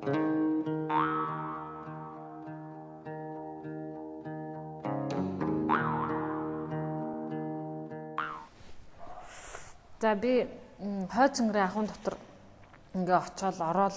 За би хойд цэнгэрийн ахуйн дотор ингээ очиод ороод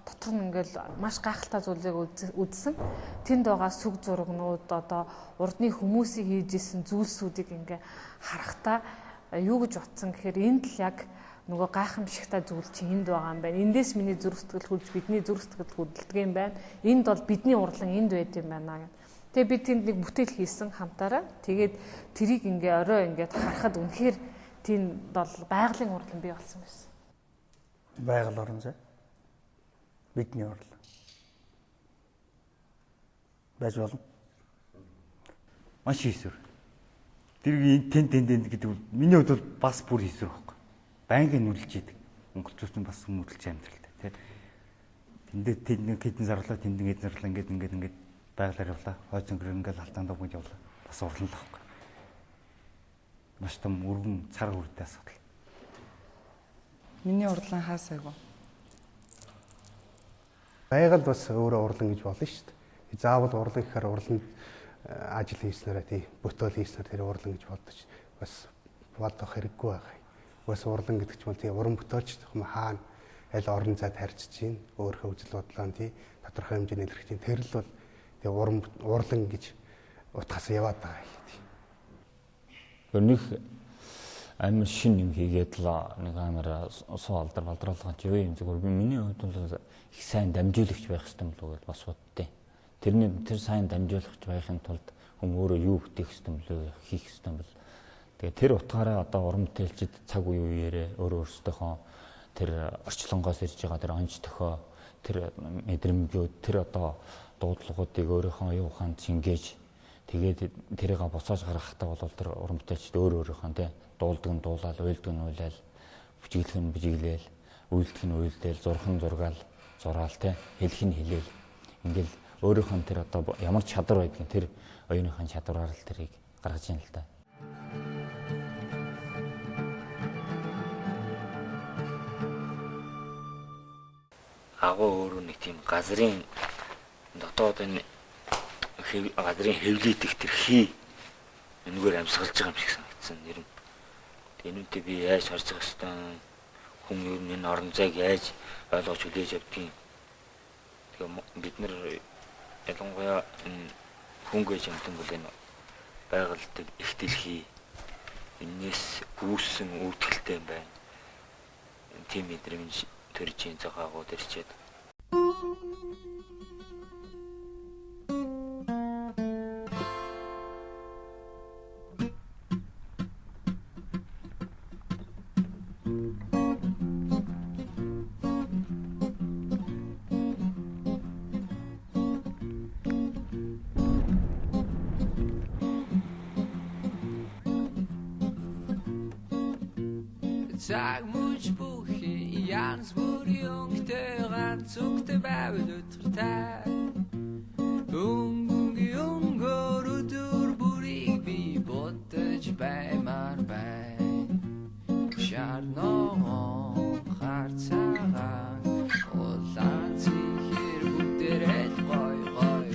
дотор нь ингээл маш гайхалтай зүйлийг үзсэн. Тэнд байгаа сүг зурагнууд, одоо урдны хүмүүсийг хийж исэн зүйлсүүдийг ингээ харахтаа юу гэж утсан гэхээр энд л яг нөгөө гайхамшигтай зүйл чи энд байгаа юм байна. Эндээс миний зүрх сэтгэл хөлж, бидний зүрх сэтгэл хөдөлдөг юм байна. Энд бол бидний урлан энд байд юм байна гэх. Тэгээ би тэнд нэг бүтээл хийсэн хамтаараа. Тэгээд тэрийг ингээ орой ингээд харахад үнэхээр тэнд бол байгалийн урлан бий болсон байсан. Байгаль орон зай. Бидний урлан. Байж болно. Маш хийсвэр. Тэр энэ тэнд тэнд гэдэг миний хувьд бол бас бүр хийсвэр байхгүй. Байнгын нүлж идэг. Монголчууд нь бас нүлж амьдралтай тий. Тэндээ тэнд хэдэн зарлаа, тэнд хэдэн зарлаа ингээд ингээд ингээд байгалаар явлаа. Хойд цэнгэр ингээд алтан дууганд явлаа. Бас урлан л байхгүй. Маш том өргөн цар хүрдээ асуудал. Миний урлан хаасаагүй. Байгаль бас өөрөө урлан гэж болно шүү дээ. Заавал урлан гэхээр урланд ажил хийснээрээ тий бүтээл хийснээр тэр урлан гэж бодож бас бодох хэрэггүй байгаа. Бас урлан гэдэг чинь тий уран бүтээлч юм хаана аль орон зайд харьцаж чинь өөрийнхөө үзэл бодлоо тий тодорхой хэмжээний илэрхийлж чинь тэр л бол тий уран урлан гэж утгаас яваад байгаа юм тий. Өнөх амар шин юм хийгээд л нэг амар суу алдар балдруулгаа ч юу юм зүгээр би миний хувьд бол их сайн дамжуулагч байх хэрэгтэй юм болов уу гэж бас боддیں۔ Тэрний тэр сайн дамжуулагч байхын тулд хүн өөрөө юу бүтээх хэрэгтэй юм бэлээ хийх хэрэгтэй юм бэл. Тэгээ тэр утгаараа одоо уран бүтээлчид цаг үе үеэрээ өөрөө өөрсдийнхөө тэр орчлонгоос ирж байгаа тэр онж тохио тэр мэдрэмжүүд тэр одоо дуудлагуудыг өөрийнхөө оюун ухаанд шингээж тэгээд тэрийг буцааж гаргахтаа бол тэр уран бүтээлчид өөр өөрийнхөө тий дуулдаг нь дуулаад, уйлдаг нь уйлал, бүжиглэх нь бүжиглээл, уйлдах нь уйлдээл, зурх нь зургаал, зураал тий хэлэх нь хэлээл. Ингээл өөрийнх нь тэр одоо ямар чадвар байдгийг тэр оюуныхын чадвараар л тэрийг гаргаж ийн л да. Агуу өөрөө нэг тийм газрын дотоод энэ газрын хэвлийдэх тэр хий энэгээр амьсгалж байгаа юм шиг санагдсан нэр нь. Энүүнтэй би яаж харьцах хэвээр хүн ер нь энэ орон зайг яаж ойлгож хүлээж авдгийг. Тэгээ бид нар ялангуяа энэ хүн гэж юмтан бол энэ байгаль их дэлхий энэс үүссэн үүдгэлтэй юм байна. Тийм мэдрэмж төрж ийн цагаагууд ирчээд. Цаг мөч бүхий янз бүрийн өнгөтэй ганц өнгөтэй байвал өдөртэй. Өнгө өнгөөр өдөр бүрийг би бодож баймаар байна. Шар ногоон хар цагаан улаан цэхэр бүгдээрээ л гой гой.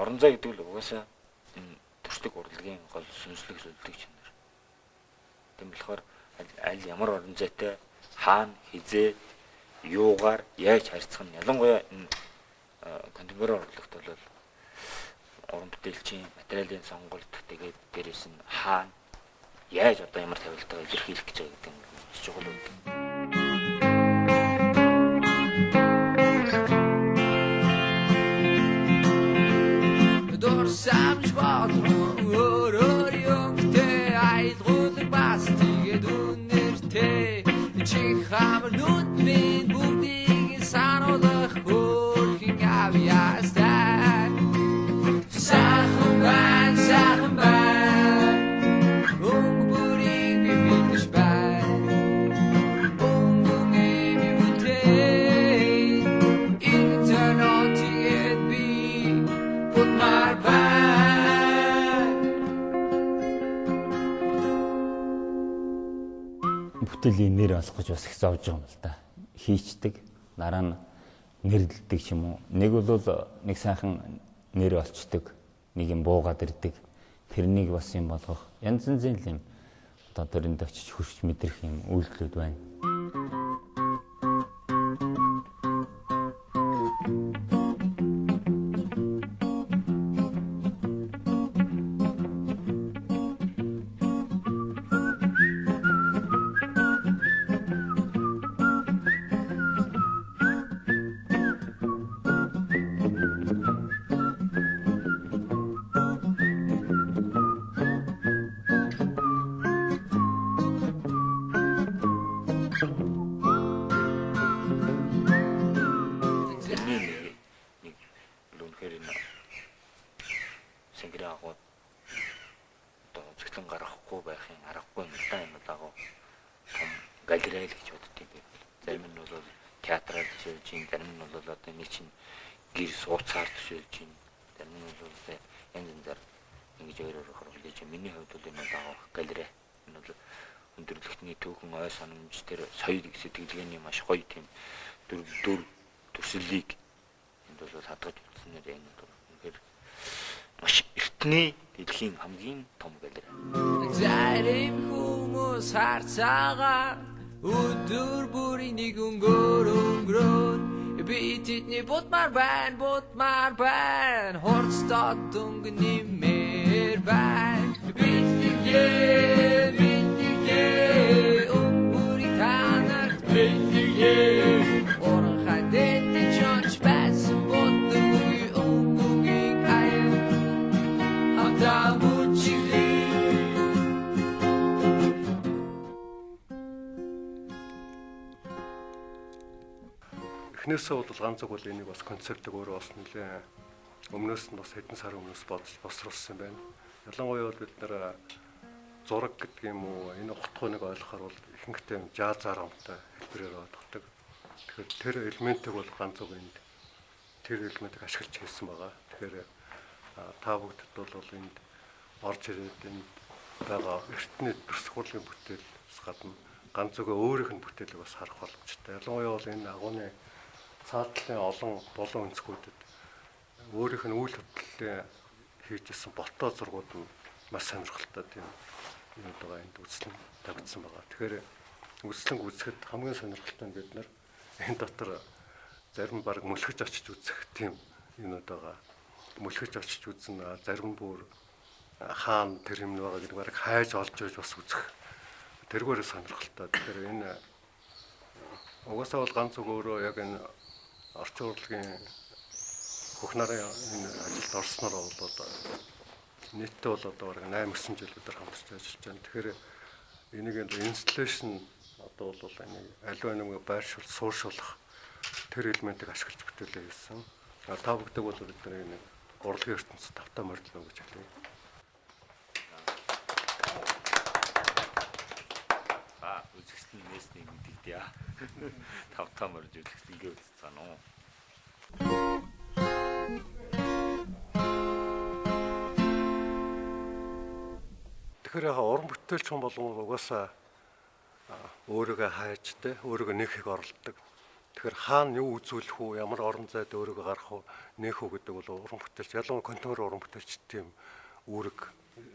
Орон зай гэдэг л угаасаа энэ төрслөг урлагийн гол сүнслэг сүлдэг чанар. Тийм болохоор аль ямар орон зайтай хаана хизээ юугаар яаж харьцах нь ялангуяа энэ контемпорари урлагт бол уран бүтээлчийн материалын сонголт тэгээд дээрээс нь хаана яаж одоо ямар тавилтаа илэрхийлэх гэж байгаа гэдэг нь маш чухал байдаг. Дурсамж болгон өөр өөр өнгөтэй аялгуулаг бас тэгээд үнэртэй чих хамар нүд минь бүгдийг сануулах хөөрхөн авьяастай. Сайхан байна, сайхан байна. Өнгө бүрийг би мэдэж байна. бүтээлийн нэр олох гэж бас их зовж байгаа юм л да. Хийчдэг, дараа нь нэрлэлдэг ч юм уу. Нэг бол нэг сайхан нэр олчдөг, нэг юм буугаад ирдэг. Тэрнийг бас юм болгох янз янзын юм одоо тэрэнд очиж хөрч мэдрэх юм үйлдэлүүд байна. Дэлхийн хамгийн том галерей. Зарим хүмүүс харцаагаа өдөр бүрийн нэг өнгөөр өнгөрөөн би тэдний будмаар байна хурц дот өнгө нэмэр байна би тэдний өнгөрийг танарт бэлтгэе уранхай дэд чонч байсан боддог өнгөгийг аяа хамтаа мөчилээ. Эхнээсээ бол ганц үг бол энийг бас концептыг өөрөө бас нэлээ өмнөөс нь бас хэдэн сар өмнөөс бодож босруулсан юм байна. Ялангуяа бол бид нэр зураг гэдэг юм уу энэ утгыг ойлгохоор бол ихэнхдээ юм жазаар амтай хэлбэрээр ойлгодог. Тэгэхээр тэр элементийг бол ганц үг энд тэр элементийг ашиглаж хийсэн байгаа. Тэгэхээр та бүгдэд бол энд орж ирээд энд байгаа эртний дүрсгуурлын бүтээлээс гадна ганц үгээ өөрийнх нь бүтээлийг бас харах боломжтой. Ялангуяа бол энэ агууны цаатлын олон болон өнцгүүдэд өөрийнх нь үйл хөдлөлийн хийж ирсэн ботоо зургууд нь маш сонирхолтой тийм юм байгаа энд үзлэн тавигдсан байгаа. Тэгэхээр үзлэн үзэхэд хамгийн сонирхолтой нь бид нар энэ дотор зарим баг мөлхөж очиж үзэх тийм юмнууд байгаа. Мөлхөж очиж үзнэ, зарим бүр хаана тэр юм байгаа гэдэг баг хайж олж байж бас үзэх. Тэргээр сонирхолтой. Тэгэхээр энэ угаасаа бол ганц үг өөрөө яг энэ орчин урлагийн бүх нарын энэ ажилд орсноор бол нийтдээ бол одоо бараг 8-9 жил бид нар хамтарч ажиллаж байна. Тэгэхээр энийг инсталлейшн одоо бол энийг аливаа нэмгээ байршуул, сууршуулах тэр элементийг ашиглаж бүтээлээ хийсэн. Та бүгдэг бол бид нар энэ урлагийн ертөнцид тавтаа морилно гэж хэлье. Үзэсгэлэн нээсний мэдэгдээ. Тавтаа морж үзэсгэлэнгээ үзсэн уу. Тэгэхээр яг уран бүтээлч хүн болгон угаасаа өөрийгөө хайж тэ өөрийгөө нээхийг оролддог. Тэгэхээр хаана юу үзүүлэх үү, ямар орон зайд өөрийгөө гарах уу, нээх үү гэдэг бол уран бүтээлч, ялангуяа контемпорари уран бүтээлчд тийм үүрэг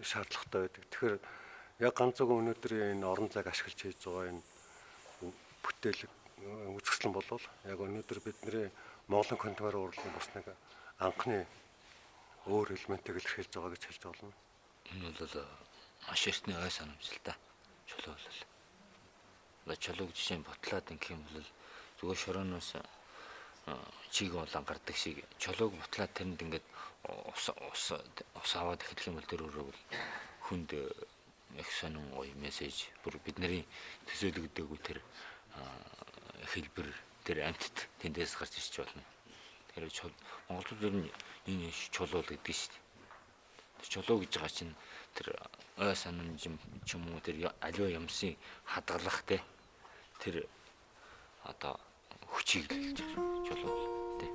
шаардлагатай байдаг. Тэгэхээр яг ганц зөв өнөөдрийн энэ орон зайг ашиглаж хийж байгаа энэ бүтээл үзэсгэлэн болвол яг өнөөдөр бидний Монголын контемпорари урлагийн бас нэг анхны өөр элементийг илэрхийлж байгаа гэж хэлж болно. Энэ бол маш эртний ой санамжлалтай чулуу бол. Одоо чулууг жишээ нь бутлаад ингэх юм бол зүгээр шорооноос чиг улаан гардаг шиг чулууг бутлаад тэрэнд ингээд ус аваад эхлэх юм бол тэр өөрөө бол хүнд их сонин гоё мессеж бүр бидний төсөөлөгдөөгүй тэр хэлбэр тэр амьтд тэндээс гарч ирч болно. Тэгэхээр монголчууд ер нь энэ чулуу л гэдэг шүү дээ. Тэр чулуу гэж байгаа чинь тэр ой санамж ч юм уу тэр аливаа юмсын хадгалах те тэр одоо хүчийг л хэлж байгаа чулуу те.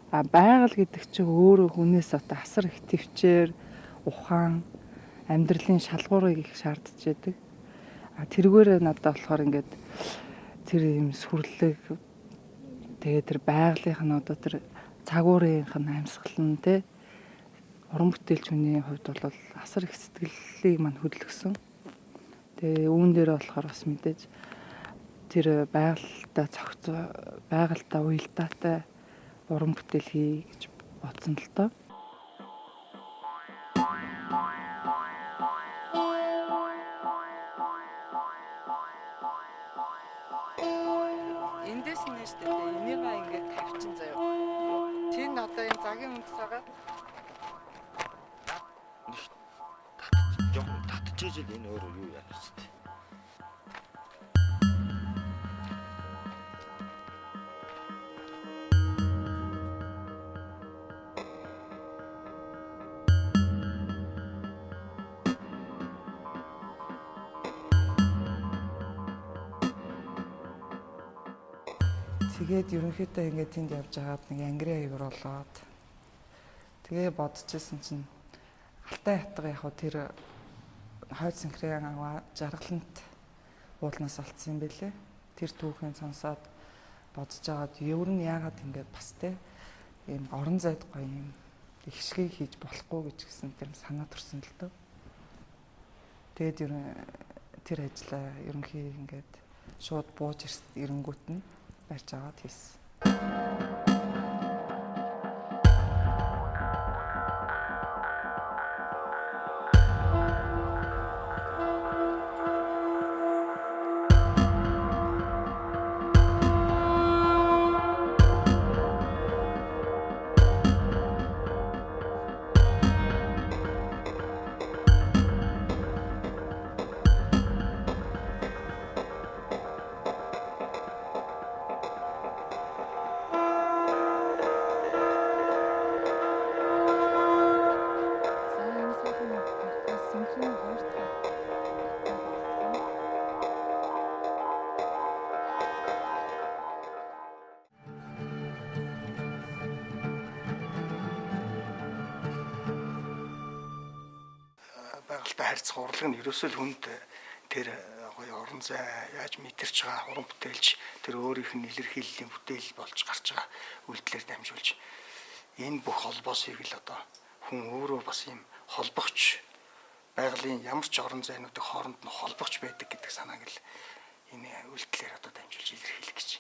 А байгаль гэдэг чинь өөрөө хүнээс одоо асар их төвчээр, ухаан, амьдралын шалгуурыг их шаардж байдаг. А тэргээрээ надад болохоор ингээд тэр юм сүрлэг, тэгээ тэр байгалийнх нь одоо тэр цагуурынх нь амьсгал нь те уран бүтээлч хүний хувьд бол асар их сэтгэлийг мань хөдөлгөсөн. Тэгээ үүн дээр болохоор бас мэдээж тэр байгальтай зохицоо, байгальтай уялдаатай уран бүтээл хий гэж бодсон л доо. Эндээс нь штэ тэ энийгээ ингээд тавьчин заяа. Тэр нь одоо энэ загийн үндэс байгаа. Жохон татчихэж л энэ өөрөө юу яах вэ? Тэгээд ерөнхийдөө ингээд тэнд явж байгаад нэг ангирын аягаар болоод тэгээ бодчихсон чинь Алтай хатга яг тэр хойд сэнхрийн аваа жаргалант уулнаас олцсон юм бэлээ. Тэр түүхийн сонсоод бодож байгаад ер нь яагаад ингээд бас те ийм орон зайд гоё юм их шигийг хийж болохгүй гэж гисэн тэр санаа төрсөн л дөө. Тэгээд ер нь тэр ажлаа ерөнхий ингээд шууд бууж ирэнгүүт нь барьж аваад хийсэн. Харьцах урлаг нь ерөөсөө л хүнд тэр гоё орон зай яаж мэдэрч байгаа уран бүтээлч тэр өөрийнх нь илэрхийллийн бүтээл болж гарч байгаа үйлдэлээр дамжуулж энэ бүх холбоосыг л одоо хүн өөрөө бас юм холбогч байгалийн ямар ч орон зайнуудын хооронд нь холбогч байдаг гэдэг санааг л энэ үйлдэлээр одоо дамжуулж илэрхийлэх гэж.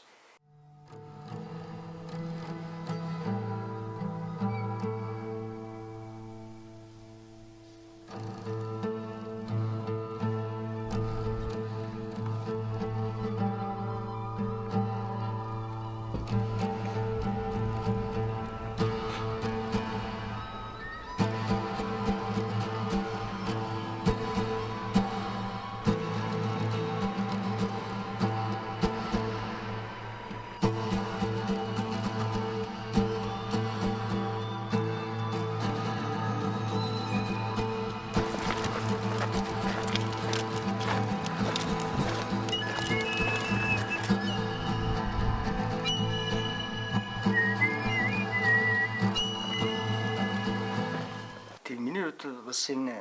Бас энэ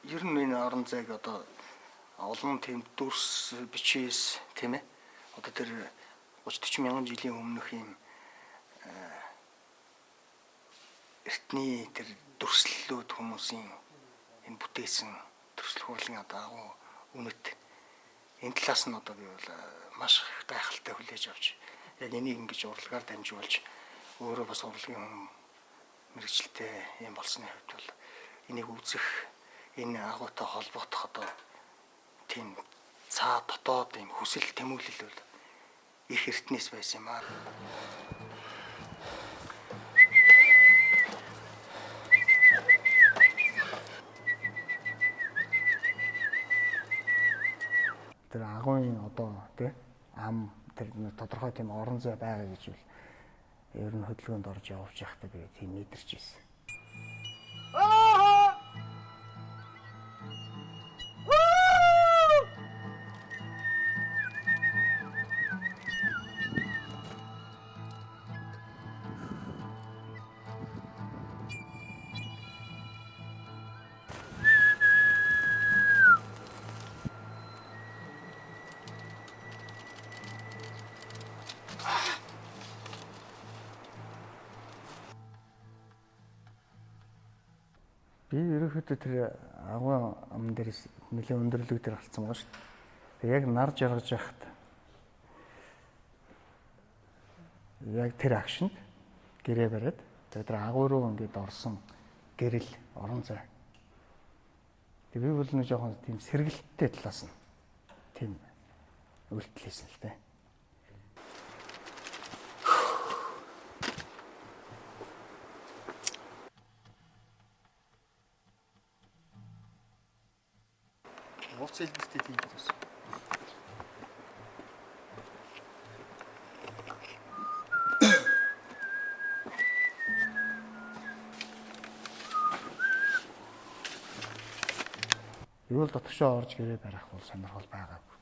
ер нь энэ орон зайг одоо олон тийм дүрс бичээс тийм ээ одоо тэр 30 40 мянган жилийн өмнөх юм эртний тэр дүрслэлүүд хүмүүсийн энэ бүтээсэн төрсөл хурлын одоо агуу үнэт энэ талаас нь одоо би бол маш их гайхалтай хүлээж авч яг энийг ингэж урлагаар дамжуулж өөрөө бас урлагийн хүн мэргэжилтэй юм болсны хувьд бол энийг үзэх, энэ агуутай холбогдох одоо тийм цаа дотоод юм хүсэл тэмүүлэл бол их эртнээс байсан юм аа. Тэр агууны одоо тий ам тэр тодорхой тийм орон зай байгаа гэж бол ер нь хөдөлгөөнд орж явж байхдаа би тийм мэдэрч ирсэн. Ерөнхийдөө тэр агуй ам дээрээс нэлээд өндөрлөг дээр алдсан байгаа шүү дээ. Яг нар жаргаж яхад яг тэр агшинд гэрээ бариад тэр агуй руу ингээд орсон гэрэл орон зай. Тэг би бол нэг жоохон тийм сэргэлттэй талаас нь тийм үйлдэл хийсэн л дээ. Нууц хэлбэртэй тийм байсан. Юу л дотгошоо орж гэрээ барих бол сонирхол байгаагүй.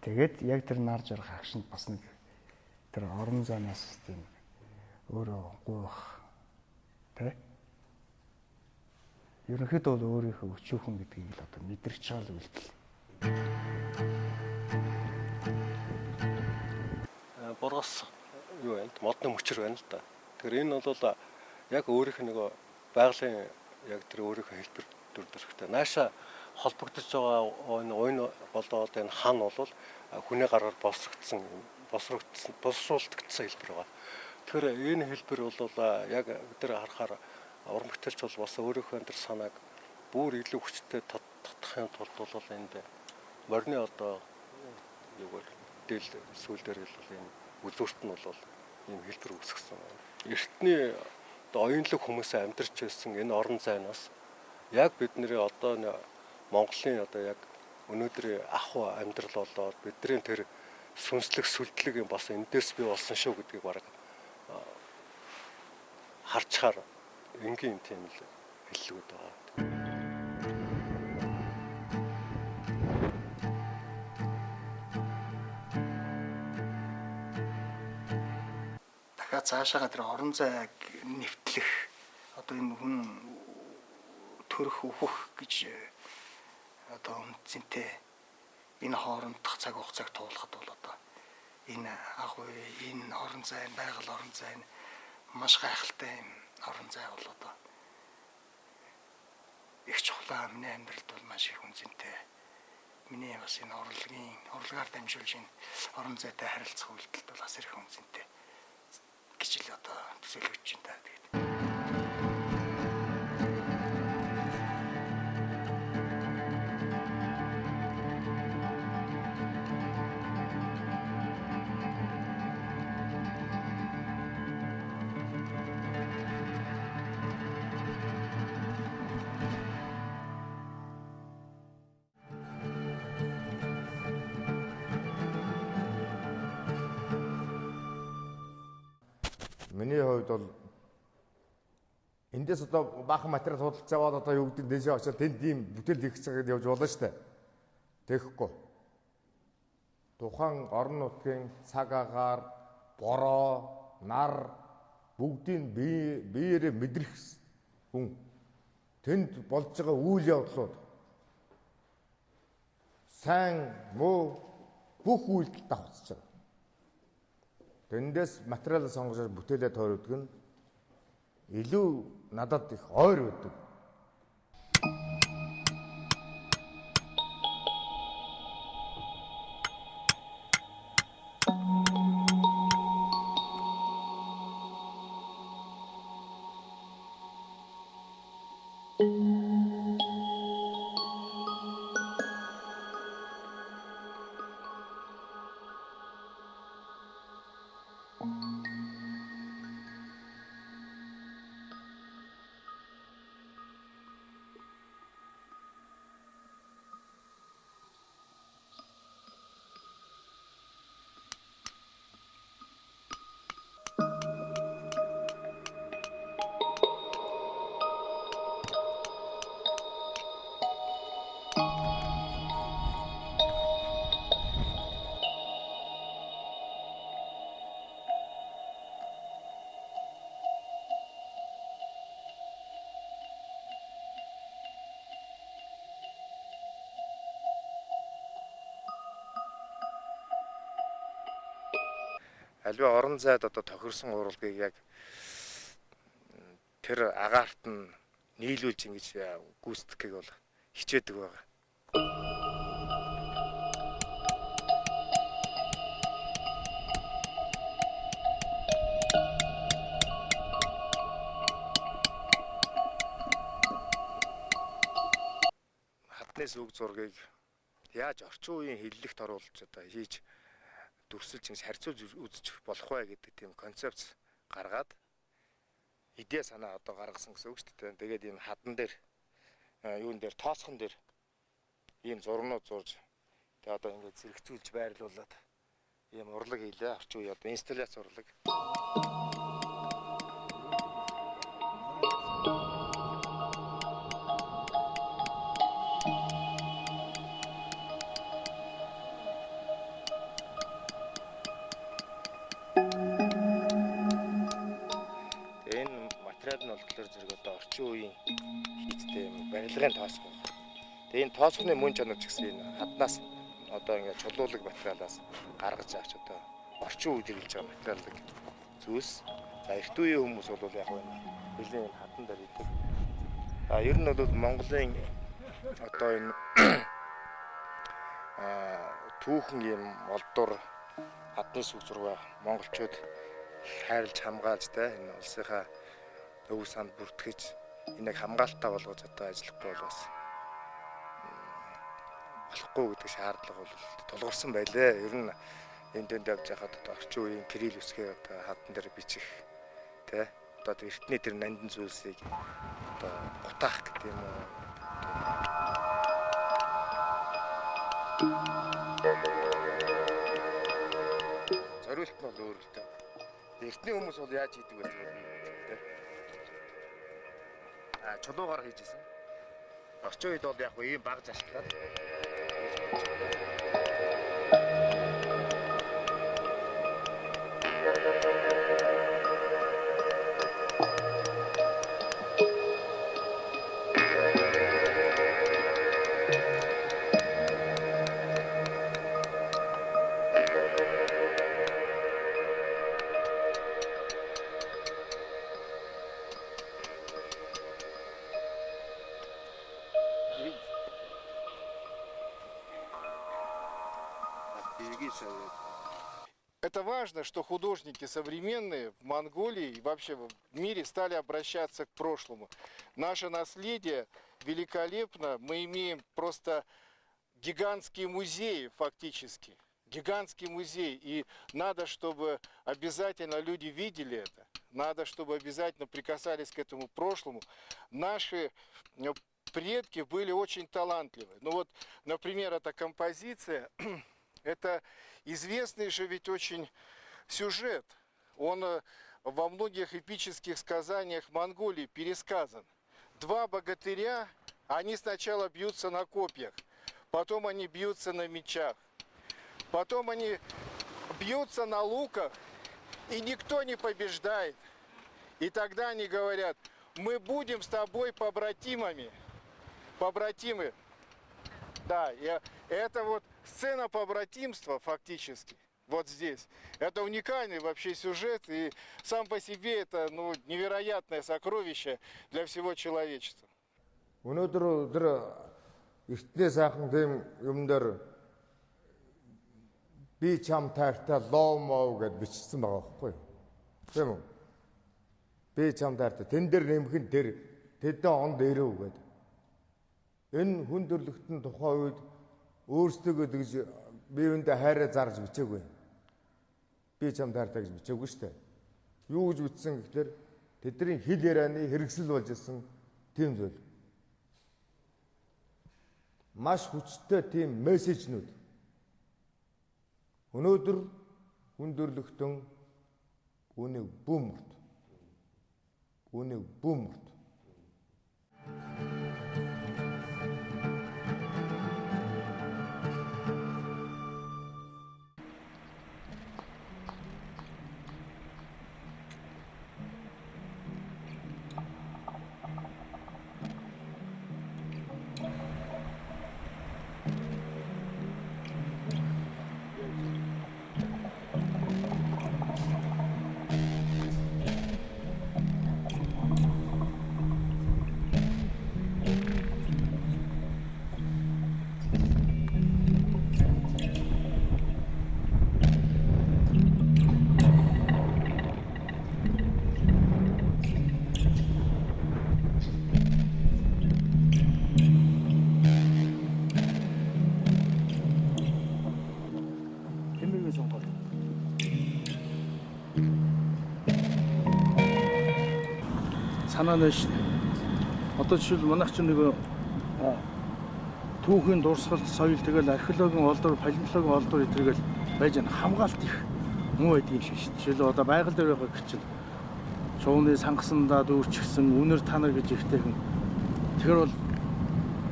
Тэгээд яг тэр нар жаргах агшинд бас нэг тэр орон зайнаас тийм өөрөө гуйх тэ. Ерөнхийдөө бол өөрийнхөө өчүүхэн гэдгийг л одоо мэдрэж байгаа л үйлдэл. Бургас юу вэ? Модны мөчөр байна л да. Тэгэхээр энэ бол яг өөрийнх нь нөгөө байгалийн яг тэр өөрийнхөө хэлбэр дүр төрхтэй. Нааша холбогдож байгаа энэ уян болоод энэ хан бол хүний гараар боловсруулагдсан хэлбэр байгаа. Тэгэхээр энэ хэлбэр бол яг бид нар харахаар уран бүтээлч бол бас өөрийнхөө тэр санааг бүр илүү хүчтэй татахын тулд бол энд морины одоо юугаар дэл сүүл дээр бол энэ үзүүрт нь бол ийм хэлбэр үүсгэсэн байна. Эртний одоо оюунлаг хүмүүс амьдарч байсан энэ орон зайнаас яг бидний одоо Монголын одоо яг өнөөдрийн ахуй амьдрал болоод бидний тэр сүнслэг сүлдлэг юм бас эндээс бий болсон шүү гэдгийг бараг харчхаар энгийн тийм л хэллэгүүд байгаа. Дахиад цаашаага тэр орон зайг нэвтлэх одоо энэ хүн төрөх өөхөх гэж одоо үнцэнтэй энэ хоорондох цаг хугацааг туулахад бол одоо энэ агуй энэ орон зай байгаль орон зай маш гайхалтай юм орон зай бол одоо их чухлаа миний амьдралд бол маш их үнцэнтэй. Миний бас энэ урлагийн урлагаар дамжуулж энэ орон зайтай харилцах үйлдэлд бол бас их үнцэнтэй гэж л одоо төсөөлөгдөж байна та. Тэгээд Миний хувьд бол эндээс одоо баахан материал худалдаж аваад одоо юу гэдэг дэшээ очиод тэнд ийм бүтээл хийх гэж байгаа явж болно шүү дээ. Тэгэхгүй. Тухайн орон нутгийн цаг агаар, бороо, нар бүгдийг биеэрээ мэдрэх хүн. Тэнд болж байгаа үйл явдлууд сайн, муу бүх үйлдэл давхцаж байгаа. Тэндээс материал сонгож бүтээлээ тойрогддог нь илүү надад их ойр байдаг. Аливаа орон зайд одоо тохирсон урлагийг яг тэр агаарт нь нийлүүлж ингэж гүйцэтгэхийг бол хичээдэг байгаа. Хадны сүг зургийг яаж орчин үеийн хиллэгт оруулж одоо хийж дүрсэлж ингэж харьцуулж үзэж болох вэ гэдэг тийм концепц гаргаад идея санаа одоо гаргасан гэсэн үг шүү дээ. Тэгээд ийм хадан дээр юун дээр тоосхон дээр ийм зурнууд зурж тэгээ одоо ингээд зэрэгцүүлж байрлуулад ийм урлаг хийлээ. Орчин үеийн одоо инсталляц урлаг. Орчин үеийн хийцтэй юм барилгын тоосгол. Тэгээ энэ тоосгоны мөн чанар ч гэсэн энэ хаднаас одоо ингээд чулуулаг материалаас гаргаж авч одоо орчин үед хэрэглэж байгаа материалыг зүйлс. За эрт үеийн хүмүүс бол яг энэ хөлийн хадан дээр идэг. А ер нь бол Монголын одоо энэ түүхэн юм олдор хадны сүг зураг монголчууд хайрлж хамгаалж тэ энэ улсынхаа өв санд бүртгэж энийг хамгаалттай болгож одоо ажиллахгүй бол бас болохгүй гэдэг шаардлага бол тулгарсан байлээ. Ер нь энэ дэнд явж байхад одоо орчин үеийн кирилл үсгээр одоо хадан дээр бичих тэ одоо тэр эртний тэр нандин зүйлсийг одоо гутаах гэдэг юм уу. Зориулт нь бол өөр л дээ. Эртний хүмүүс бол яаж хийдэг вэ гэдэг тэ. Чулуугаар хийж исэн. Орчин үед бол яг ийм баг зашглаад Это важно, что художники современные в Монголии и вообще в мире стали обращаться к прошлому. Наше наследие великолепно. Мы имеем просто гигантские музеи фактически. Гигантский музей. И надо, чтобы обязательно люди видели это. Надо, чтобы обязательно прикасались к этому прошлому. Наши предки были очень талантливы. Ну вот, например, эта композиция... Это известный же ведь очень сюжет. Он во многих эпических сказаниях Монголии пересказан. Два богатыря, они сначала бьются на копьях, потом они бьются на мечах, потом они бьются на луках, и никто не побеждает. И тогда они говорят, мы будем с тобой побратимами. Побратимы. Да, это вот сцена побратимства фактически, вот здесь. Это уникальный вообще сюжет, и сам по себе это ну, невероятное сокровище для всего человечества. Өнөөдөр тэр эртний сайхан тийм юм дээр би чам тайртай лов мов гэд бичсэн байгаа байхгүй юу? Тийм үү? Би чам тайртай. Тэн дээр нэмэх нь тэр тэдэн онд ирэв гэд. Энэ хүн төрлөختөн тухайн үед өөрсдөө тэгж биевэндээ хайраа зарж бичээгүй. Би чам тайртай гэж бичээгүй шүү дээ. Юу гэж бичсэн гэхлээр тэдний хэл ярианы хэрэгсэл болж исэн тийм зүйл. Маш хүчтэй тийм мессежнүүд. Өнөөдөр хүн төрлөختөн үүнийг бүүмөрт. Үүнийг бүүмөрт. санаа нь шүү дээ. Одоо жишээл манайх чинь нэг түүхийн дурсгал, соёл тэгэл археологийн олдвор, палеонтологийн олдвор гэтэргээл байж байгаа хамгаалт их муу байдаг юм шиг шүү дээ. Жишээл одоо байгаль дээр байгаа гэх чинь шууны сангасандаа дүүрчихсэн үнэр танар гэж ихтэйхэн. Тэгэхээр бол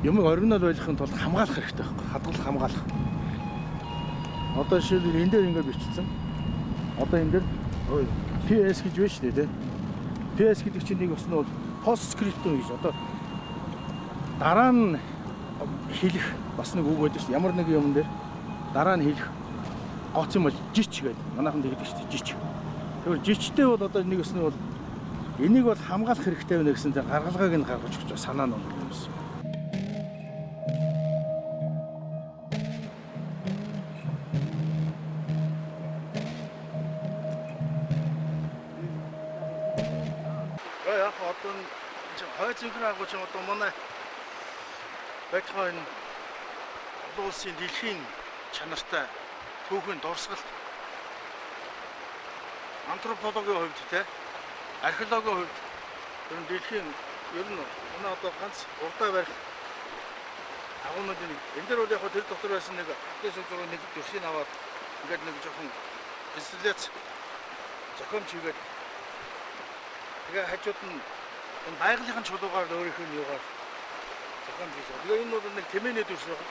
юмыг оригинал байлгахын тулд хамгаалах хэрэгтэй байхгүй хадгалах хамгаалах. Одоо жишээлбэл энэ дээр ингээд бичсэн. Одоо энэ дээр PS гэж байна шүү дээ, тэ. PS гэдэг чинь нэг бас нь бол postscriptum гэж одоо дараа нь хэлэх бас нэг үг байдаг шүү дээ. Ямар нэг юм дээр дараа нь хэлэх гоц юм бол жич гэдэг. Манайхан тэгдэг шүү дээ, жич. Тэгэхээр жичтэй бол одоо нэг өснө бол энийг бол хамгаалах хэрэгтэй байна гэсэн тэр гаргалгааг нь гаргаж өгч санаа нь юм байсан. Яг одоо хойд цэнхэр агуу чинь одоо манай байтугай энэ олон улсын дэлхийн чанартай түүхийн дурсгалт антропологийн хувьд те археологийн хувьд ер нь дэлхийн ер нь манай одоо ганц урдаа барих агуунуудын нэг энэ дээр бол яг тэр дотор байсан нэг хатны сүг зураг нэг дүрсийг аваад ингээд нэг жоохон инсталляц зохиомж хийгээд тэгээ хажууд нь энэ байгалийн чулуугаар өөрийнх нь юугаар зохиомж хийж байгаа. Тэгээ энэ бол нэг тэмээний дүрс байна.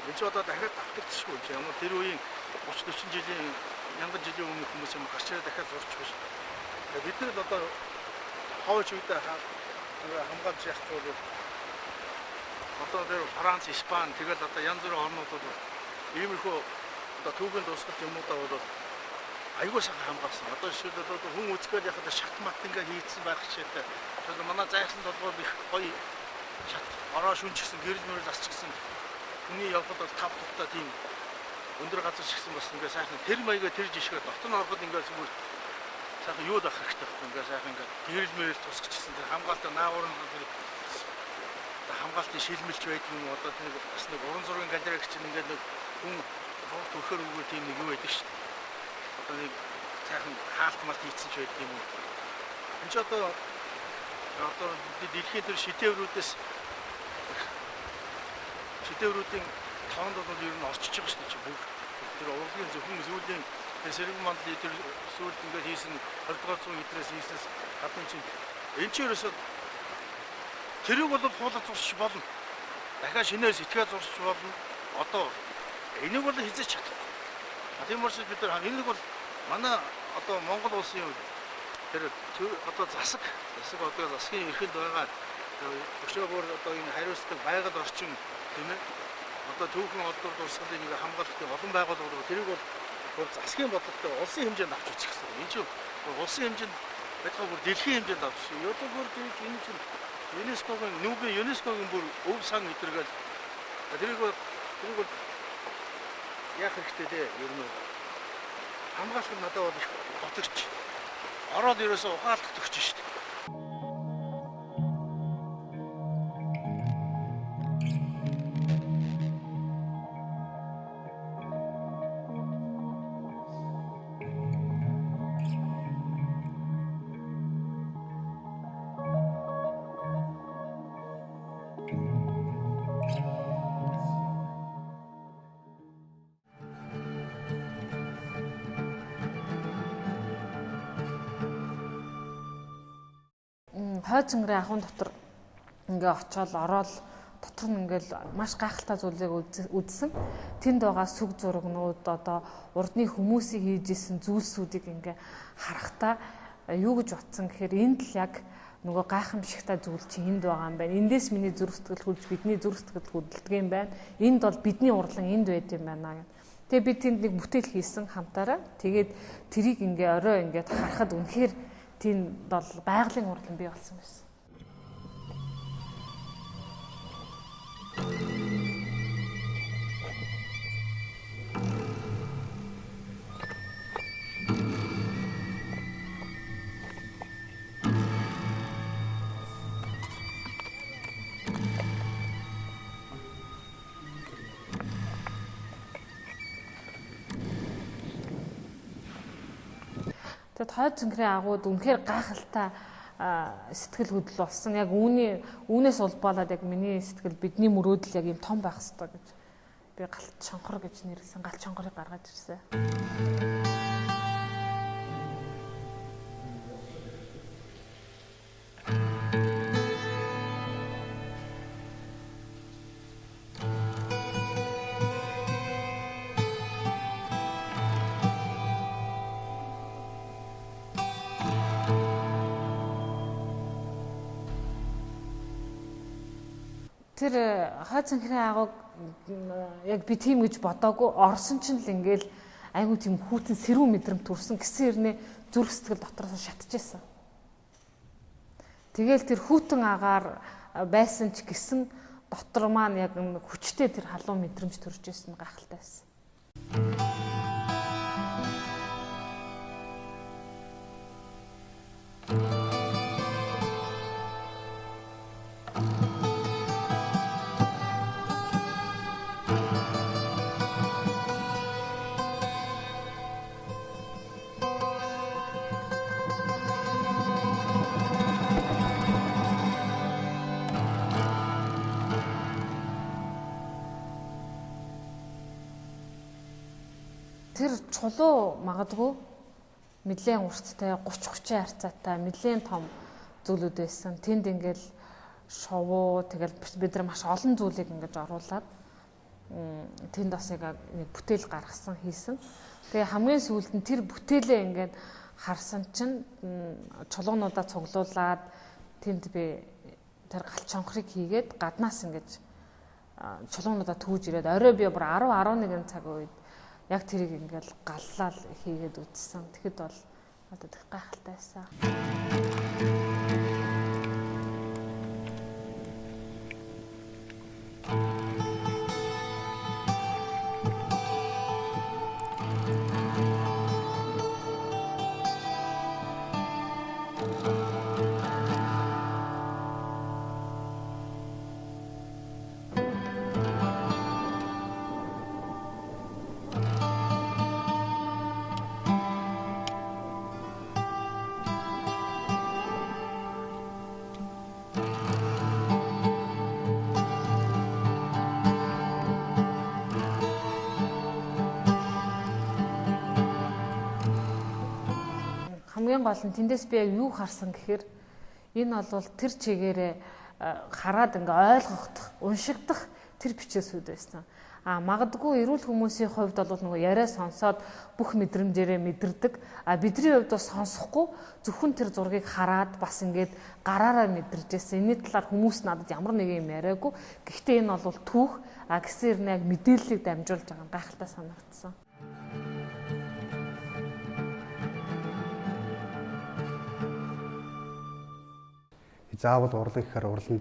Энэ ч одоо дахиад давтагдчихгүй юм чи ямар тэр үеийн 30 40 жилийн мянган жилийн өмнөх хүмүүс юм гарч ирээ дахиад зурчих биш. Тэгээ бид нар л одоо хойч үедээ хамгаалж явах бол одоо тэр Франц, Испани тэгэл одоо янз бүрийн орнуудад иймэрхүү одоо түүхийн дуусгалт юмудаа бол айгүй сайхан хамгаалсан. Одоо жишээлбэл одоо хүн үзгээл яхад шат мат ингээ хийцэн байх хичээтэй. Тэгэхээр манай зайсан толгойд их гоё шат ороо шүнчихсэн гэрэл мөрөл асчихсан хүний явхад бол тав тухтай тийм өндөр газар шигсэн бас ингээ сайхан тэр маягаа тэр жишгээр дотор нь ороход ингээ зүгээр сайхан юу л ах хэрэгтэй байхгүй ингээ сайхан ингээ гэрэл мөрөл тусгачихсан тэр хамгаалалтаа наагур нь тэр хамгаалтын шилмэлч байдаг юм одоо тэр бас нэг уран зургийн галерей чинь ингээ нэг хүн зураг төрхөөр үгээр тийм нэг юу байдаг шүү дээ. Одоо нэг сайхан хаалт малт хийцэн ч байдаг юм уу. Энд ч одоо дэлхийн тэр шидэврүүдээс шидэврүүдийн тоонд бол ер нь орчиж байгаа шүү дээ бүгд. Тэр урлагийн зөвхөн сүүлийн тэр сэрэг мандлын тэр сүүлд ингээд хийсэн 20 дугаар зуун эдрээс хийснээс гадна чинь энэ ч ерөөсөө тэрийг бол хуулаад зурчих болно. Дахиад шинээр сэтгээ зурчих болно. Одоо энийг бол хизээч чадахгүй. Тийм учраас бид нар энийг бол манай одоо Монгол улсын тэр одоо засаг одоо засгийн эрхэнд байгаа өшөө бүр одоо энэ хариуцдаг байгаль орчин тийм ээ одоо түүхэн олдвор дурсгалыг нэг хамгаалалтын олон байгууллагууд тэрийг бол бүр засгийн бодлоготой улсын хэмжээнд авч үзэх хэрэгтэй. Энэ чинь улсын хэмжээнд байтугай бүр дэлхийн хэмжээнд авч. Одоо бүр энэ чинь ЮНЕСКО-гийн нүүбийн ЮНЕСКО-гийн бүр өв сан өдөргөл тэрийг бол яах хэрэгтэй дээ ер нь хамгаалах нь надад бол их готогч. Ороод ерөөсөө ухаалах төгч шүү дээ. Хойд цэнгэрийн ахуйн дотор ингээ очиод ороод дотор нь ингээл маш гайхалтай зүйлийг үзсэн. Тэнд байгаа сүг зурагнууд одоо урдны хүмүүсийг хийж исэн зүйлсүүдийг ингээ харахтаа юу гэж бодсон гэхээр энд л яг нөгөө гайхамшигтай зүйл чинь энд байгаа юм байна. Эндээс миний зүрх сэтгэл хөлж бидний зүрх сэтгэл хөдөлдөг юм байна. Энд бол бидний урлан энд байд юм байна гэх. Тэгээ би тэнд нэг бүтээл хийсэн хамтаараа. Тэгээд тэрийг ингээ орой ингээд харахад үнэхээр тэнд бол байгалийн урлан бий болсон байсан. Тэгээд хойд цэнхрийн агууд үнэхээр гайхалтай сэтгэл хөдлөл болсон. Яг үүнээс улбаалаад яг миний сэтгэл бидний мөрөөдөл яг юм том байх ёстой гэж би галт чонхор гэж нэрлсэн. Галт чонхорыг гаргаж ирсэн. Тэр хойд цэнхрийн агууг яг би тийм гэж бодоогүй, орсон чинь л ингээл айгүй тийм хүйтэн сэрүүн мэдрэмт төрсөн гэсэн хэрнээ зүрх сэтгэл дотроос шатчихсан. Тэгэл тэр хүйтэн агаар байсан ч гэсэн дотор маань яг хүчтэй тэр халуун мэдрэмж төрж исэн, гайхалтай байсан. Тэр чулуу магадгүй нэлээд урттай 30-30 харьцаатай нэлээд том зүйлүүд байсан. Тэнд ингээл шувуу тэгэл бид нар маш олон зүйлийг ингэж оруулаад тэнд бас яг нэг бүтээл гаргасан хийсэн. Тэгээ хамгийн сүүлд нь тэр бүтээлээ ингээд харсан чинь чулуунуудаа цуглуулад тэнд би тэр галт чонхрыг хийгээд гаднаас ингэж чулуунуудаа түүж ирээд орой би бүр 10 11 цаг үед яг тэрийг ингээл галлал хийгээд үзсэн. Тэгэхэд бол надад их гайхалтай байсан. Хамгийн гол нь тэндээс би яг юу харсан гэхээр энэ бол тэр чигээрээ хараад ингээ ойлгохдох, уншигдах тэр бичээсүүд байсан. А магадгүй эрүүл хүмүүсийн хувьд бол нөгөө яриа сонсоод бүх мэдрэмжээрээ мэдэрдэг. А бидний хувьд бас сонсохгүй зөвхөн тэр зургийг хараад бас ингээд гараараа мэдэрч байсан. Энэний талаар хүмүүс надад ямар нэгэн юм яриаггүй. Гэхдээ энэ бол түүх. А гэсэн хэрнээ яг мэдээллийг дамжуулж байгаа нь гайхалтай санагдсан. Заавал урлаг гэхээр урланд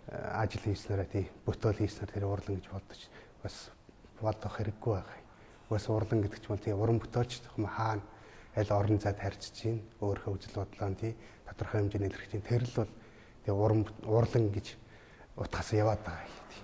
ажил хийснээрээ тий бүтөөл хийснээр тэр урлан гэж бодож бас бодох хэрэггүй байгаа. Бас урлан гэдэг чинь бол тий уран бүтээлч юм хаана аль орон зайд харьцаж чинь өөрийнхөө үзэл бодлоо тий тодорхой хэмжээний илэрхийлж чинь тэр л бол тий урлан гэж утгаас яваад байгаа юм тий.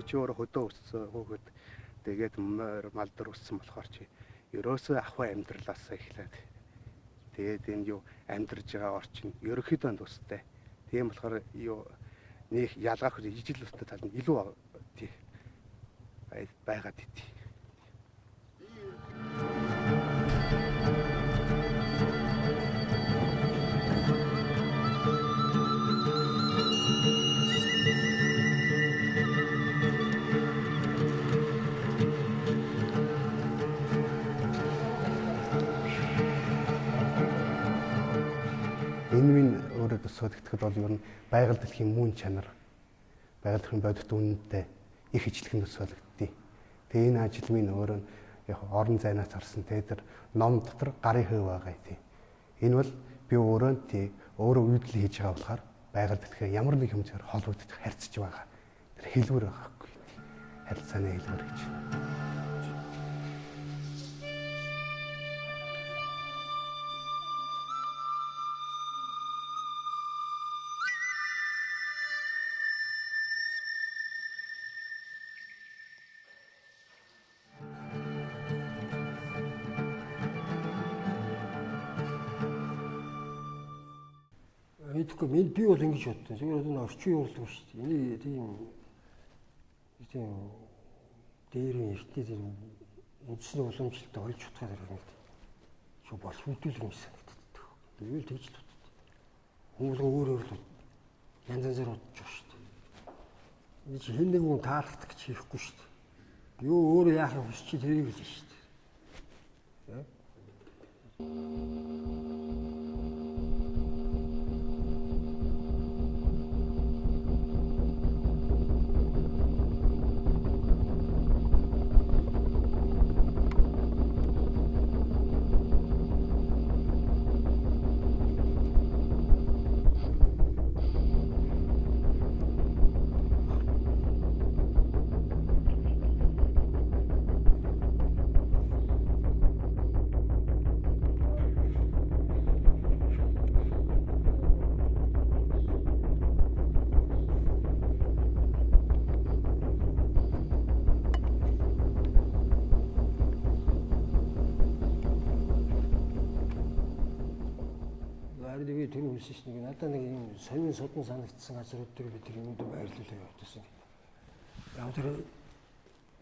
Чи өөрөө хөдөө өссөн хүүхэд тэгээд морь малдар өссөн болохоор чи ерөөсөө ахуй амьдралаас эхлээд тэгээд энэ юу амьдарж байгаа орчин ерөнхийдөө тустай. Тийм болохоор юу нэг ялгаах ижил устай тал нь илүү тий байгаад идэв. Энэ минь өөрөө төсөөлөгдөхөд бол ер нь байгаль дэлхийн мөн чанар, байгаль дэлхийн бодит үнэнтэй их ижилхэн төсөөлөгддөг. Тэгээ энэ ажил минь өөрөө Яг орон зайнаас харсан те тэр ном дотор гарын хөв байгаа тий. Энэ бол би өөрөө тий өөрөө үйлдэл хийж байгаа болохоор байгаль дэлхээ ямар нэг хэмжээгээр холбогдож харьцаж байгаа. Тэр хэлбэр байгаа хгүй тий. Харилцааны хэлбэр гэж. Мэдэхгүй би бол ингэж бодсон. Зүгээр энэ орчин үйл шүү дээ. Энийг тийм дээрийн эртний тийм үндсний уламжлалтай олж утгаар нэг шүү бол шүтүүлэг юм санагддаг. Би л тэгж л боддог. Хүмүүс өөр өөр л янз янзаар бодож байгаа шүү дээ. Энэ чи хэн нэг хүн таалагдах гэж хийхгүй шүү дээ. Юу өөрөө яахыг хүсч тэрийг л шүү дээ. Тэр хүнс шин нэг надад нэг юм сонин судан санагдсан газрууд дээр би тэр юмд байрлуулаа явуулсан. Яг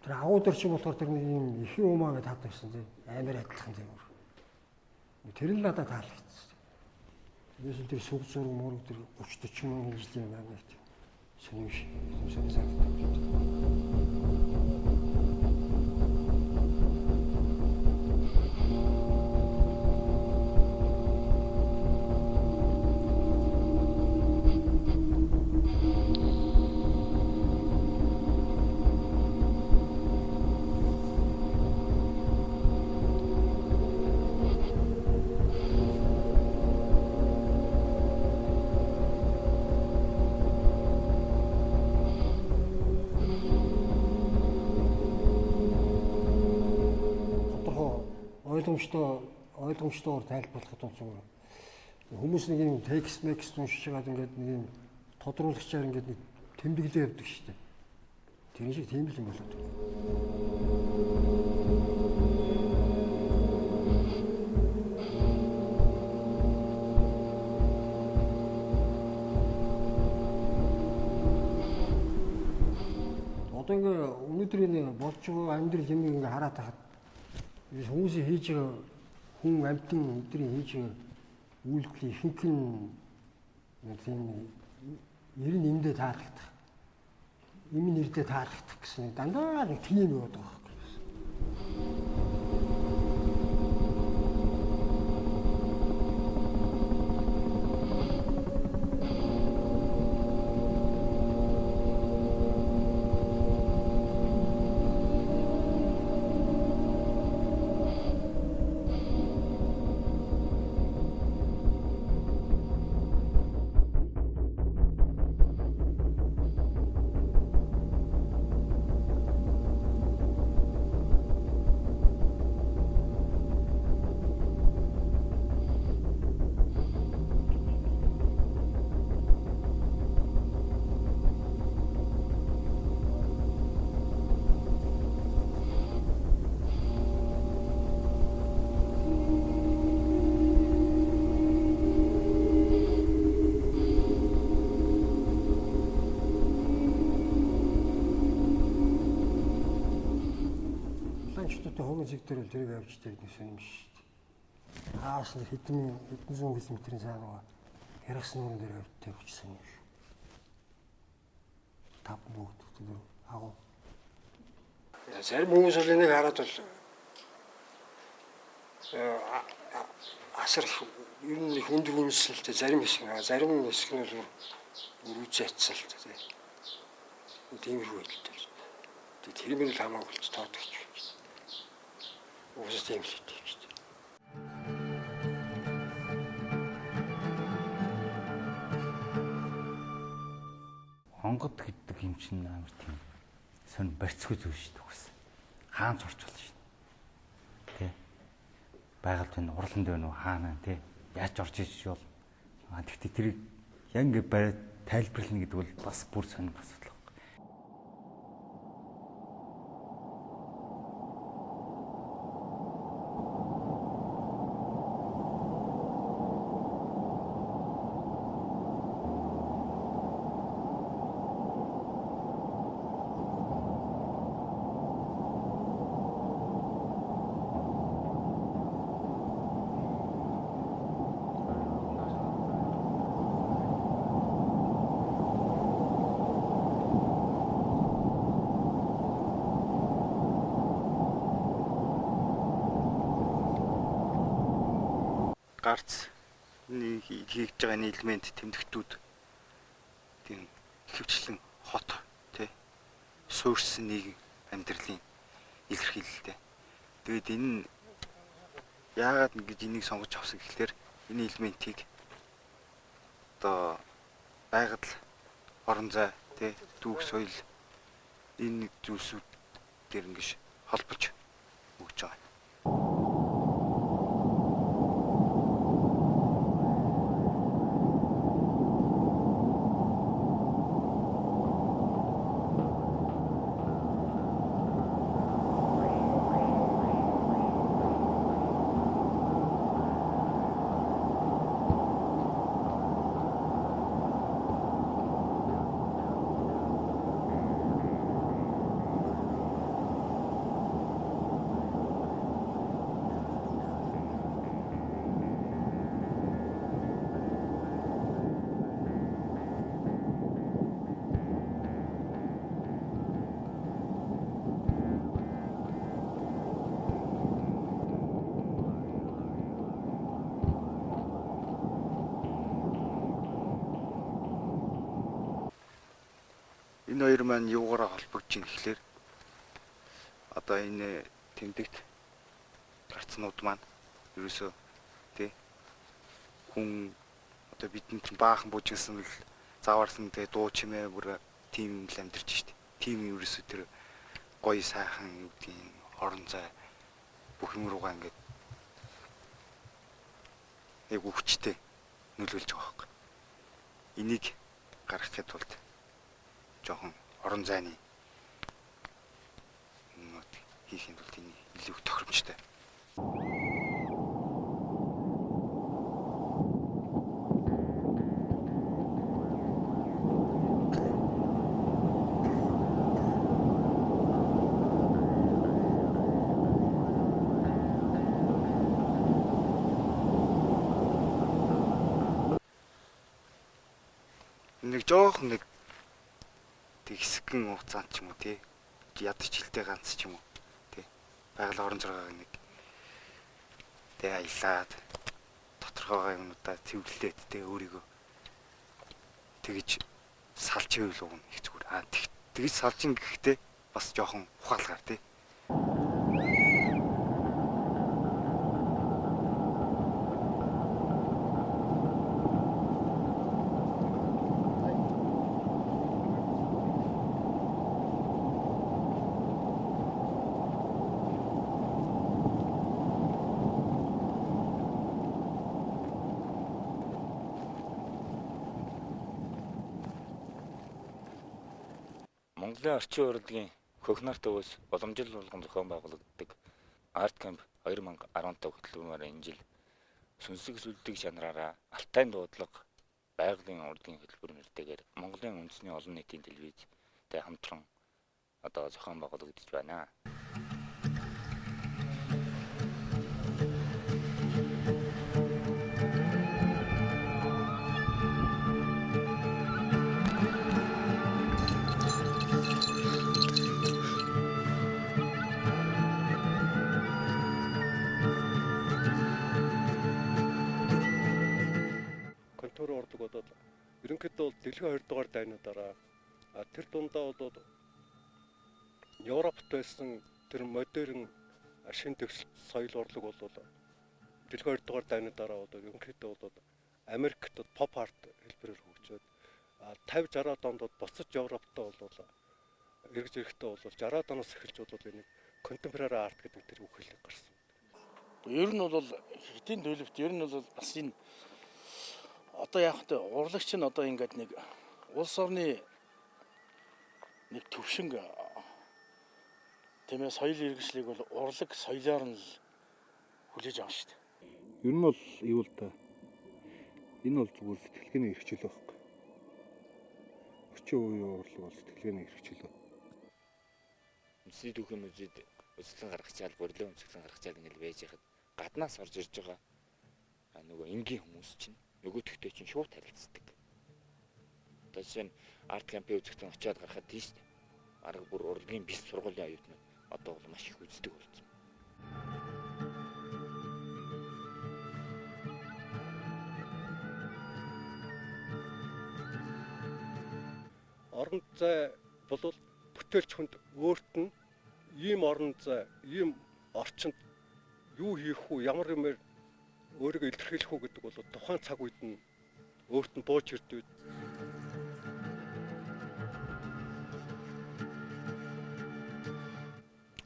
тэр агуу дөр чи болохоор тэр нэг юм их юмаа гэж таад тавьсан тийм амар адилхан тийм. Тэр нь надад таалагдсан. Тэрнээс тэр сүг зураг мураг тэр 30 40 мянган жилийн юм нэг тийм сонин юм сонин санагдав. Ойлгомжтойгоор тайлбарлахад бол зүгээр. Хүмүүс нэг юм текст мекст уншиж байгаад ингээд нэг юм тодруулагчаар ингээд нэг тэмдэглээ явдаг шүү дээ. Тэр шиг тийм л юм болоод. Одоо ингээ өнөөдөр энэ болж байгаа амьдрал юм ингээ хараад тахад хүмүүсийн хийж байгаа хүн амьтан өдрийн хийж байгаа үйлдэл ихэнх нь нэг тийм нэр нь нэмдээ таалагдах. Им нэрдээ таалагдах гэсэн дандаа нэг тийм яваад байгаа байхгүй. Хогон зэг дээр л тэрийг авч тавьд нэг сонирм шүү дээ. Хаас нэг хэдэн зуун километрийн цаана яргас нуурын дээр авч тавьчихсан юм шүү. Тав бүгд тэр агуу. Зарим хүмүүс бол энийг хараад бол асар их ер нь их өндөр үндэслэлтэй зарим хэсэг нь зарим хэсэг нь бол өрүүцээ атсан л та. Тиймэрхүү байдалтай. Тэр мөр л хамаагүй л тоодогч. Угсаа тийм л тийм шүү дээ. Онгод гэдэг юм чинь амар тийм сонь барьцгүй зүйл шүү дээ үгс. Хаан зурч болно шүү дээ. Тэ. Байгальд байна, урланд байна уу, хаана тэ. Яаж орж иж бол. Гэхдээ тэрийг яг ингэ бариад тайлбарлана гэдэг бол бас бүр сонин асуудал. Гарц хийж байгаа энэ элемент тэмдэгтүүд тийм ихэвчлэн хот тий суурьсан нийгэм амьдралын илэрхийлэлтэй. Тэгээд энэ нь яагаад ингэж энийг сонгож авсан гэхлээр энэ элементийг одоо байгаль орон зай тий түүх соёл энэ зүйлсүүд дээр ингэж холбож өгч байгаа. Энэ хоёр маань юугаараа холбогдож ийн гэхлээр одоо энэ тэмдэгт гарцнууд маань ерөөсөө тий хүн одоо бидний чинь баахан бужигсан л заваарсан тий дуу чимээ бүр тийм л амьдарч штт. Тийм ерөөсөө тэр гоё сайхан юу гэдгийг орон зай бүх юм руугаа ингээд яг өвчтэй нөлөөлж байгаа байхгүй. Энийг гаргахын тулд жоохон орон зайны юмнууд хийхийн тулд энэ илүү тохиромжтой. Нэг жоохон нэг хэсэгэн хугацаанд ч юм уу тий ядаж жилтэй ганц ч юм уу тий байгаль орон зургааг нэг тий аялаад тодорхой юмнуудаа цэвэрлээд тий өөрийгөө тэгж салж ивэл уг нь их зүгээр. А тэгж салж ин гэхдээ бас жоохон ухаалгаар тий. Монголын орчин урлагийн хөх нарт өвөөс уламжлал болгон зохион байгуулагддаг Art Camp 2015 хөтөлбөрөөр энэ жил сүнслэг сүлдэг чанараараа Алтайн дуудлага байгалийн урлагийн хөтөлбөр нэртэйгээр Монголын үндэсний олон нийтийн телевизтэй хамтран одоо зохион байгуулагдаж байна. Контур урлаг бол ерөнхийдөө бол дэлхийн 2 дугаар дайны дараа тэр дундаа бол Европт байсан тэр модерн Шинэ дэвсэлт соёл урлаг бол дэлхийн 2 дугаар дайны дараа бол ерөнхийдөө бол Америкт pop art хэлбэрээр хөгжөөд 50 60-аад онд буцаж Европтой бол эргэж ирэхдээ бол 60-аад оноос эхэлж бол энэ contemporary art гэдэг тэр үг хэлэг гарсан. Ер нь бол хэтийн төлөвт ер нь бол бас энэ одоо яг тэ урлагч нь одоо ингээд нэг улс орны нэг төвшинг, тийм ээ, соёл иргэншлийг бол урлаг соёлоор нь л хүлээж авна шүү дээ. Ер нь бол юу л да. Энэ бол зүгээр сэтгэлгээний эрх чөлөө байхгүй. Орчин үеийн урлаг бол сэтгэлгээний эрх чөлөө. Үндэсний түүхийн музейд үзэсгэлэн гаргачаал, горлын үзэсгэлэн гаргачаал ингээл байж хахад гаднаас орж ирж байгаа нөгөө энгийн хүмүүс чинь нөгөөтгтөө чинь шууд харилцдаг. Одоо жишээ нь арт кампын үзэсгэлэн очиад гарахад тийм шүү дээ. Арга бүр урлагийн бис сургуулийн оюутнууд одоо бол маш их үздэг болсон. Орон зай бол бүтээлч хүнд өөрт нь ийм орон зай, ийм орчинд юу хийх үү, ямар юмэр өөрийгөө илэрхийлэх үү гэдэг бол тухайн цаг үед нь өөрт нь бууж ирдэг.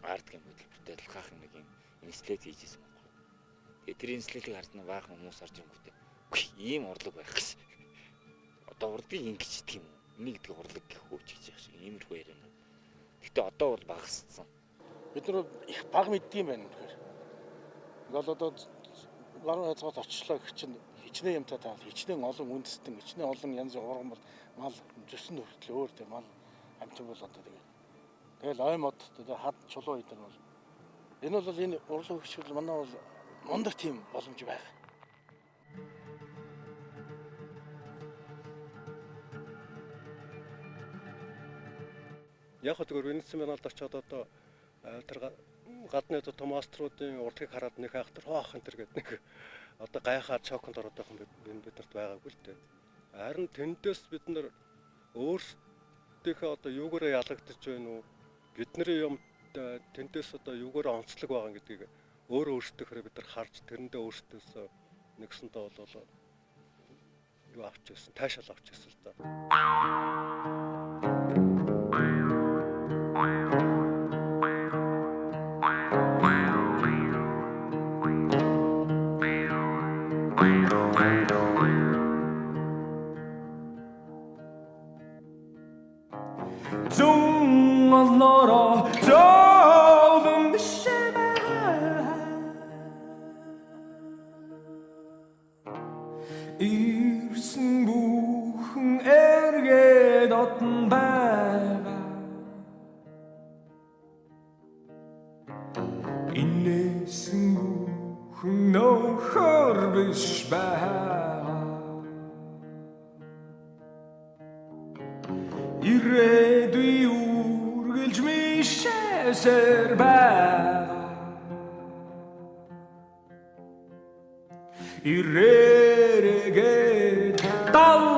Арт гэх хөтөлбөртэй адилхан нэг юм инсталляц хийж ирсэн байхгүй. Тэгээ тэр инсталляцийг харсан баахан хүмүүс орж ирэнгүүтээ ийм урлаг байх гэж. Одоо урлагийг ингэж идэх юм уу? Энийг гэдэг урлаг гэх хөөч гэж яах шиг иймэрхүү ярианууд. Гэтэ одоо бол багассан. Бид нар их баг мэддэг юм байна үнэхээр. Ингээл одоо баруун хязгаарт очлоо гэх чинь хичнээн юмтай таал, хичнээн олон үндэстэн, хичнээн олон янзын ургамал, мал зүсэн хүртэл өөр тийм мал амьтан бол одоо тэгээд. Тэгэл ой мод тэгээ хад чулуу идэр бол энэ бол энэ урлаг хөгжил манай бол мундаг тийм боломж байна. Яг зөвхөн Венецийн биеналд очиод одоо тэр гадны одоо том аструудын урлагийг хараад нэг айхтар хоох энэ төр гэдэг нэг одоо гайхаад шоконд ороод байх юм биднэрт байгаагүй л дээ. Харин тэндээс бид нар өөрсдийнхөө одоо юугаараа ялагдаж байна уу? Бидний юм тэндээс одоо юугаараа онцлог байгаа гэдгийг өөрөө өөрсдийнхөө бид нар харж тэрэндээ өөрсдөөсөө нэгсэндээ бол юу авч ирсэн, таашаал авч ирсэн л да. Зүүн олноороо зовлон биш байгаа. Ирсэн бүхэн эргээд отон байгаа. Инээсэн бүхэн нөхөр биш байгаа. Ирээдүй үргэлж мишээсэр байгаа. Ирээрэгээд давтагдсан.